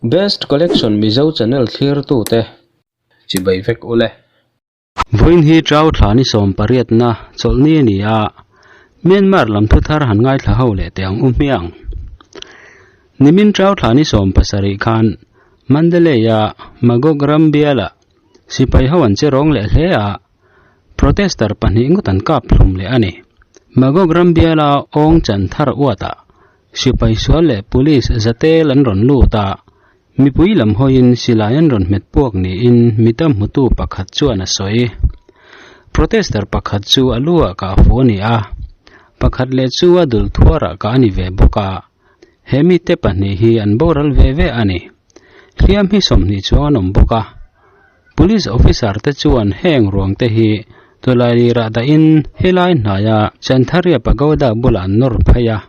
Best Collection Mizo channel thlirtute chibai vek ule. Vawiin hi Chau thla ni sawmpariatna chawlhni a ni a, Myanmar lam thuthar han ngaithla ho leh teh ang u hmiang. Nimin Chau thla ni 17 khan Mandalay-a Magog ram bialah sipai ho an che rawng leh hle a, protester pahnih ngawt an kap hlum leh a ni. Magog ram biala awng chan thar uatah sipai sual leh police zatel an rawn lut a, Mipui lam hawiin silai an rawn hmet puak niin mita hmutu pakhat chuan a sawi. Protester pakhat chu a lu ah kah fu a ni a, pakhat leh chu a dul thuarah kah a ni ve bawk a, he mite pahnih hi an boral ve ve a ni. Hliam hi 20 chuang an awm bawk a. Police officer te chuan heng ruang te hi tawlailirah dahin helai hnaia Chantharia Pagoda bulah an nawr phei a,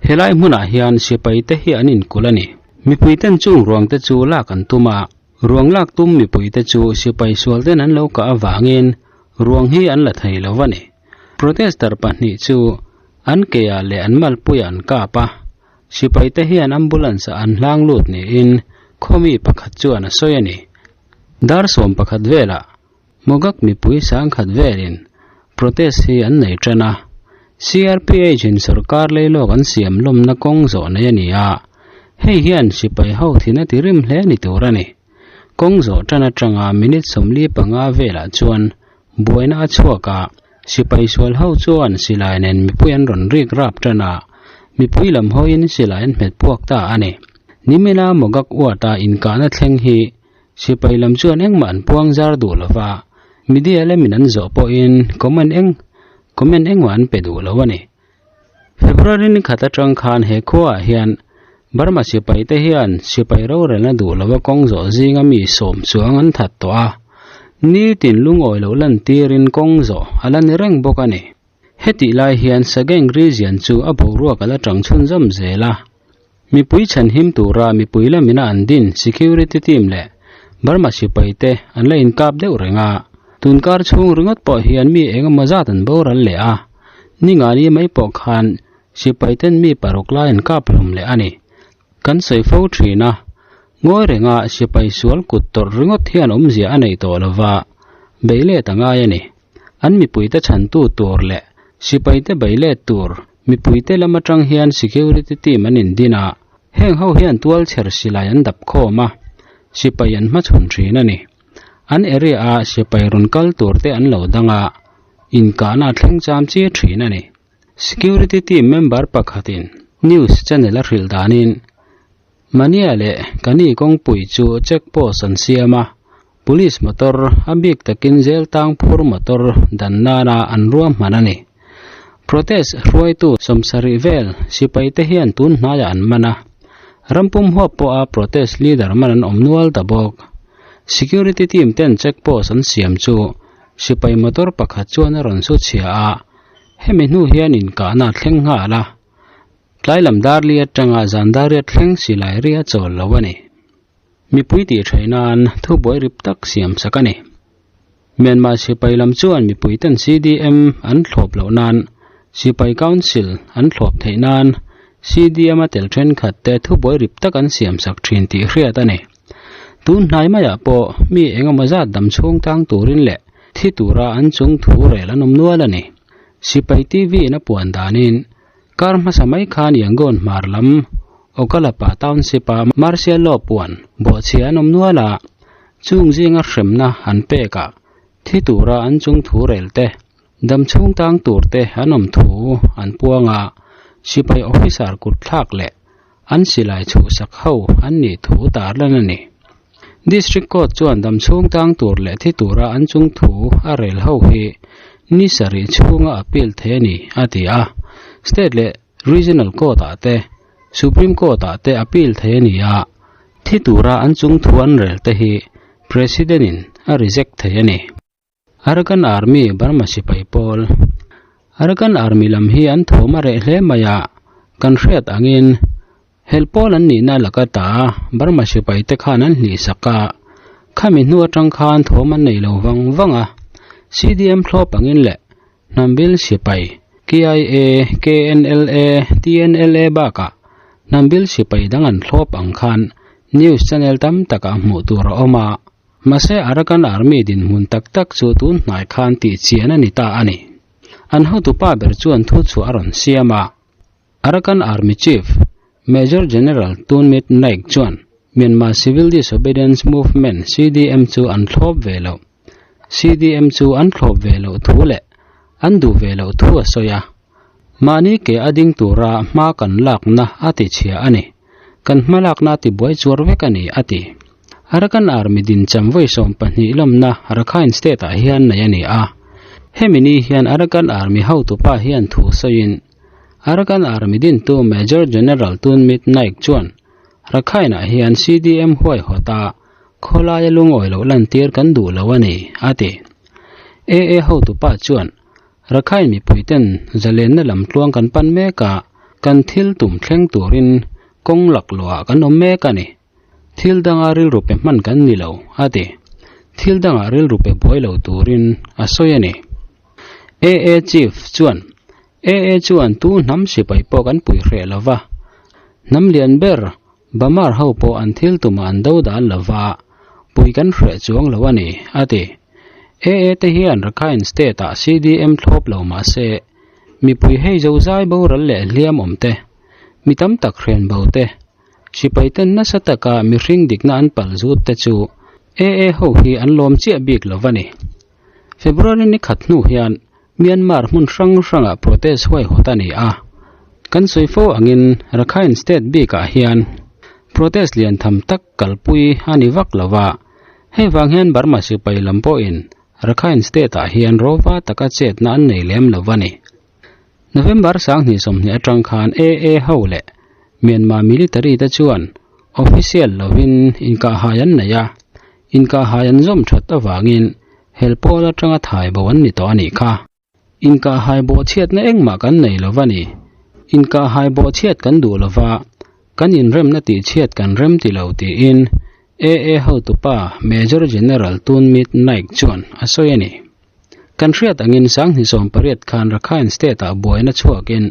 helai hmunah hian sipai te hi an inkulh a ni. Mipui ten chung ruang te chu lak an tum a, ruang lak tum mipui te chu sipai sual ten an lo kah avangin ruang hi an la thei lo a ni. Protester pahnih chu an ke ah leh an malpuiah an kap a, sipai te hian ambulance ah an hlang lut niin khawmi pakhat chuan a sawi a ni. Dar 11 velah Mogak mipui sangkhat velin protest hi an nei tan a, CRPH in sorkar leilawk an siam lawmna kawng zawh nei a ni a, hei hian sipai ho thin a ti rim hle ni tur a ni. Kawng zawh tan atanga minute 45 velah chuan buaina a chhuak a, sipai sual ho chuan silai nen mipui an rawn rik rap tan a, mipui lam hawiin silai an hmet puak ta a ni. Nimina Mogak uata inkahna thleng hi Sipai lam chuan engmah an puang zar duh lo va, media lamin an zawh pawhin comment eng comment engmah an pe duh lo a ni. February ni khat atang khan he khuaah hian Burma sipai te hian sipai rorelna duh lova kawng zawh zinga mi sawm chuang an that tawh a, nitin lungawi loh lantirin kawng zawh a la ni reng bawk a ni. Hetih lai hian Sagaing region chu a boruak a la tang chhunzawm zel a. Mipui chhanhim tura mipui lamina an din security team leh Burma sipai te an la inkap deuh reng a. Tunkar chhung ringawt pawh hian mi eng emaw zat an boral leh a. Ningani mai pawh khan sipai ten mi paruk lai an kap hlum leh a ni. Kan sawi fo thin a, ngawi renga sipai sual kut tawrh ringawt hian awmzia a nei tawh lova, beih let a ngai a ni. An mipuite chhantu tur leh sipaite beih let tur mipuite lam atang hian security team an indin a, heng ho hian tual chher silai an dap khawm a, sipai an hmachhawn thin a ni. An area a sipai rawn kal tur te an lo dang a, inkahna a thleng cham chi thin a ni. Security team member pakhatin news channel a hrilh danin Mania leh Kani kawngpui chu check post an siam a, police motor a bik takin zel tang phur motor dan nana an ruahman a ni. Protest hruaitu 70 vel sipai te hian tun hnaiah an man a, rampum huap pawha protest leader man an awm nual ta bawk. Security team ten check post an siam chu sipai motor pakhat chuan a rawn su chhia a, hemi hnu hian inkahna a thleng nghal a. Tlai lam dar li atanga zan dar riat thleng silai ri a chawl lo a ni. Mipui tih theih nan thubuai rip tak siam sak a ni. Myanmar sipai lam chuan mipui ten CDM an thlawp loh nan Sipai Council an thlawp theih nan CDM a tel thenkhat te thubuai rip tak an siam sak thin tih hriat a ni. Tun hnai maiah pawh mi engemaw zat dam chhung tang turin leh thi tura an chung thu rel an awm nual a ni. Sipai TV in a puan danin Kar hmasa mai khan Yangon hmar lam Okkalapa Township a Martial Law puan bawhchhia an awm nual a, chung zinga hremna an pek a, thi tura an chung thu rel te, dam chhung tang tur te an awm thu an puang a, sipai officer kut thlak leh an silai chhuhsak ho an nih thu tarlan a ni. District Court chuan dam chhung tang tur leh thi tura an chung thu a rel ho hi ni sarih chhunga appeal thei a ni, a ti a. State leh Regional Court ah te, Supreme Court ah te appeal thei a ni a, thi tura an chung thu an rel te hi President in a reject thei a ni. Arakan Army Burma sipai pawl Arakan Army lam hi an thawm a reh hle mai a, kan hriat angin hel pawl an nihna laka ta Burma sipai te khan an hlih sak a, khami hnu atang khan thawm an nei lo vang vang a, CDM thlawp angin leh Hnambil sipai KIA, KNLA, TNLA bakah Hnambil sipai dang an thlawp ang khan. News channel tam takah hmuh tur a awm a, mahse Arakan Army dinhmun tak tak chu tun hnai khan tih chian a ni ta a ni. An hotupa ber chuan thu chhuah a rawn siam a. Arakan Army Chief, Major General Tun Myit Naik chuan Myanmar Civil Disobedience Movement, CDM, chu an thlawp ve loh. CDM chu an thlawp ve loh thu leh an duh ve loh thu a sawi a. Mahni ke a ding tura hma kan lakna a ti chhia a ni. Kan hma lakna a ti buai chuar vek a ni, a ti. Arakan Army dincham vawi 12 lawmna Rakhine State ah hian nei a ni a. Hemi ni hian Arakan Army hotupa hian thu sawiin Arakan Army dintu Major General Tun Myit Naik chuan Rakhine ah hian CDM huaihawt a Khawlaia lungawi loh lantir kan duh lo a ni, a ti. AA hotupa chuan, Rakhine mipuiten zalenna lam tluang kan pan mek a, kan thil tum thleng turin kawng laklawhah kan awm mek a ni. Thil danga rilru pe hman kan ni lo, a ti. Thil dangah rilru pe buai lo turin a sawi a ni. AA Chief chuan, AA chuan tu hnam sipai pawh kan pui hreh lo va, hnam lian ber Bamar ho pawh an thil tumah an do dan lo va, pui kan hreh chuang lo a ni, a ti. AA te hian Rakhine State ah CDM thlawp lo mah se, mipui hei zozai boral leh hliam awm te, mi tam tak hren bo te, sipai ten nasa taka mihring dikna an pal zut te chu AA ho hi an lawm chiah bik lo va ni. February ni khat hnu hian Myanmar hmun hrang hrangah protest huaihawt a ni a, kan sawi fo angin Rakhine State bikah hian protest lian tham tak kalpui a ni vak lo va, hei vang hian Burma sipai lam pawhin Rakhine State-ah hian rova taka chetna an nei lem lo a ni. November 2020 atang khan AA ho leh Myanmar military te chuan official lovin inkahhai an nei a, inkahhai an zawm that avangin hel pawl atanga thai bo an ni tawh a nih kha. Inkahhai bawhchhiatna engmah kan nei lo va ni. Inkahhai bawhchhiat kan duh lo va, kan inremna tihchhiat kan rem ti lo tiin AA hotupa Major General Tun Myit Naik chuan a sawi a ni. Kan hriat angin 2018 khan Rakhine State-ah buaina chhuakin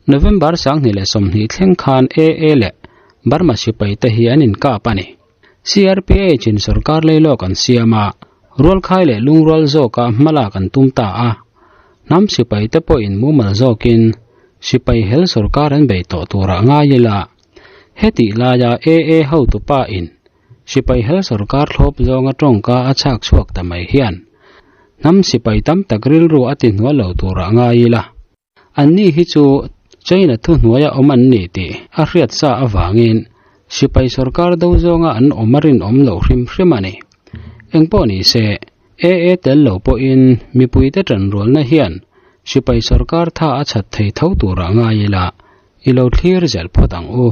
November 2020 thleng khan AA leh Burma sipai te hi an inkap a ni. CRPH in sorkar leilawk an siam a, rualkhai leh lungrual zawka hmalak an tum ta a. Hnam sipai te pawhin mumal zawkin sipai hel sorkar an bei tawh turah ngai ila. Hetih laia AA hotupa in Sipai hel sorkar thlawp zawnga tawngka a chhak chhuak ta mai hian hnam sipai tam tak rilru a ti hnual lo turah ngai ila. Anni hi chu China thuhnuaia awm an ni tih a hriat sa avangin sipai sorkar do zawnga an awm a rinawm loh hrim hrim a ni. Engpawh ni se, AA tel lo pawhin mipuite tanrualna hian sipai sorkar tha a chhat thei tho turah ngai ila, i lo thlir zel phawt ang u.